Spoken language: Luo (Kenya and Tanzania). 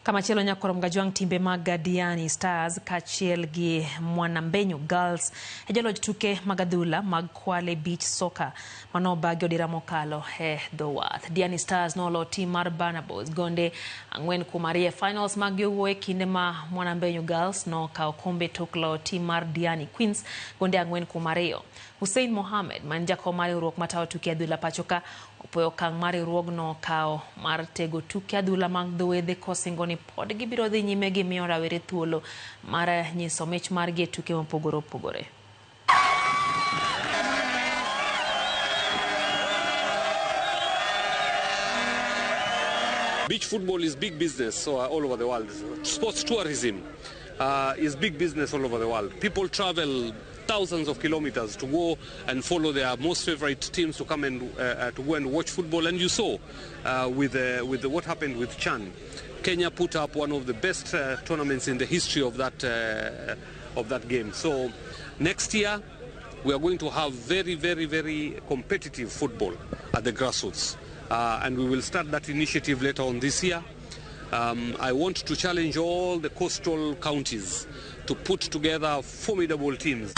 Kamachielo nyakorom gajwang' timbe mag Diani Stars kaachiel gi Mwanambenyu Girls e joloch tuke mag adhula mag Kwale Beach Soccer manobagi odira mokalo e dho wath. Diani Stars nolo tim mar Barnabas gonde 4-2 e finals mag yowuoyi kinde ma Mwanambenyu Girls nokawo kombe tok loyo tim mar Diani Queens gonde 4-2. Hussein Mohamed man jakom mar riwruok matayo tuke adhula pacho ka opuoyo okang' ma riwruogno okawo mar tego tuke adhula mag dho wedhe kosingo ni pod gibiro dhi nyime gi miyo rawere thuolo mar nyiso mich margi e tuke mopogore opogore. Beach football is big business so, all over the world. Sports tourism is big business all over the world. People travel thousands of kilometers to go and follow their most favorite teams to come and to go and watch football. And you saw with what happened with Chan. Kenya put up one of the best tournaments in the history of that game. So next year we are going to have very, very, very competitive football at the grassroots. And we will start that initiative later on this year. I want to challenge all the coastal counties to put together formidable teams.